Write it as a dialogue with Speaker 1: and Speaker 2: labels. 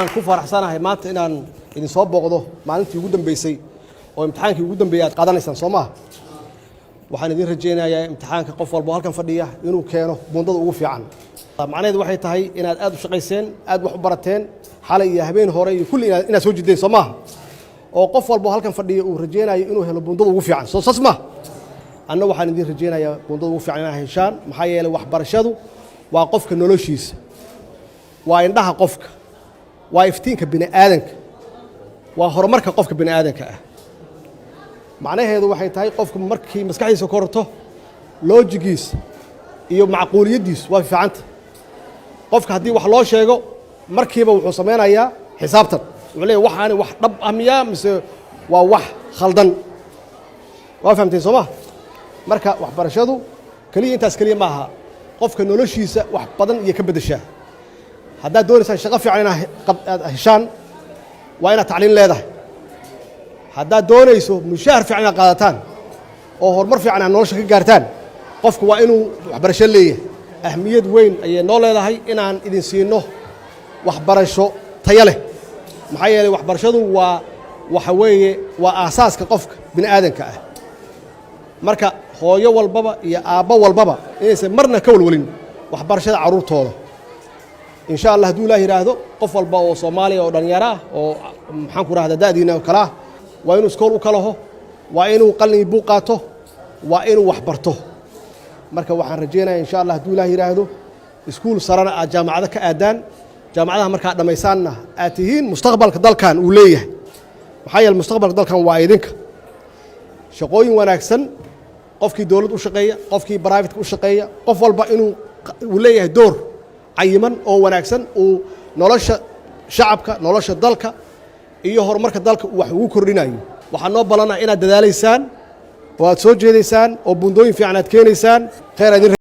Speaker 1: Waxaan ku faraxsanahay maanta inaan idin soo booqdo maalintii ugu dambeysay oo imtixaankii ugu dambeeyay aad qaadanaysaan, soo maaha? Waxaan idin rajaynayaa imtixaanka qof walbo halkan fadhiya inuu keeno buundada ugu fiican. Macnaheedu waxay tahay inaad aad u shaqayseen, aad wax u barateen, xalay iyo habeen hore iyo kulli inaad soo jiddeen, soo maaha? Oo qof walbo halkan fadhiya uu rajaynayo inuu helo buundada ugu fiican, soo sas maaha? Anna waxaan idin rajaynayaa buundada ugu fiican inaad heshaan, maxaa yeelay waxbarashadu waa qofka noloshiisa, waa indhaha qofka, waa iftiinka bini aadanka, waa horumarka qofka bini aadanka ah. Macnaheedu waxay tahay qofku markii maskaxdiisa korto, logic-giisa iyo macquuliyaddiisu waa fiicanta. Qofka haddii wax loo sheego, markiiba wuxuu samaynayaa xisaabtan. Wuxuu leeyahy, waxaani wax dhab ah miyaa mise waa wax khaldan? Waa fahamteen, soo ma? Marka waxbarashadu keliya intaas keliya ma aha, qofka noloshiisa wax badan iyo ka beddeshaa. Haddaad doonaysaan shaqo fiican inaad aad heshaan, waa inaad tacliin leedahay. Haddaad doonayso mushaahar fiican inaad qaadataan oo horumar fiican aad nolosha ka gaartaan, qofku waa inuu waxbarasho leeyahay. Ahmiyad weyn ayay noo leedahay inaan idin siinno waxbarasho tayo leh, maxaa yeelay waxbarashadu waa waxa weeye waa aasaaska qofka bini aadanka ah. Marka hooyo walbaba iyo aabbo walbaba inaysan marna ka walwalin waxbarashada carruurtooda. Insha Allah, hadduu Ilaah yidhaahdo, qof walba oo Soomaaliya oo dhallinyaro ah oo, maxaan ku rahda, da'diina oo kale ah, waa inuu iskool u kalaho, waa inuu qalin buug qaato, waa inuu wax barto. Marka waxaan rajaynaya, insha Allah, hadduu Ilaah yidhaahdo, iskuul sarena aad jaamacado ka aadaan, jaamacadaha markaad dhammaysaanna aad tihiin mustaqbalka dalkan uu leeyahay, maxaa yeele mustaqbalka dalkan waa idinka. Shaqooyin wanaagsan, qofkii dowlad u shaqeeya, qofkii private-ka u shaqeeya, qof walba inuu uu leeyahay door cayiman oo wanaagsan uu nolosha shacabka, nolosha dalka iyo horumarka dalka wax ugu kordhinayo. Waxaa noo balana inaad dadaalaysaan oo aad soo jeedaysaan oo buundooyin fiican aad keenaysaan. Khayr idin.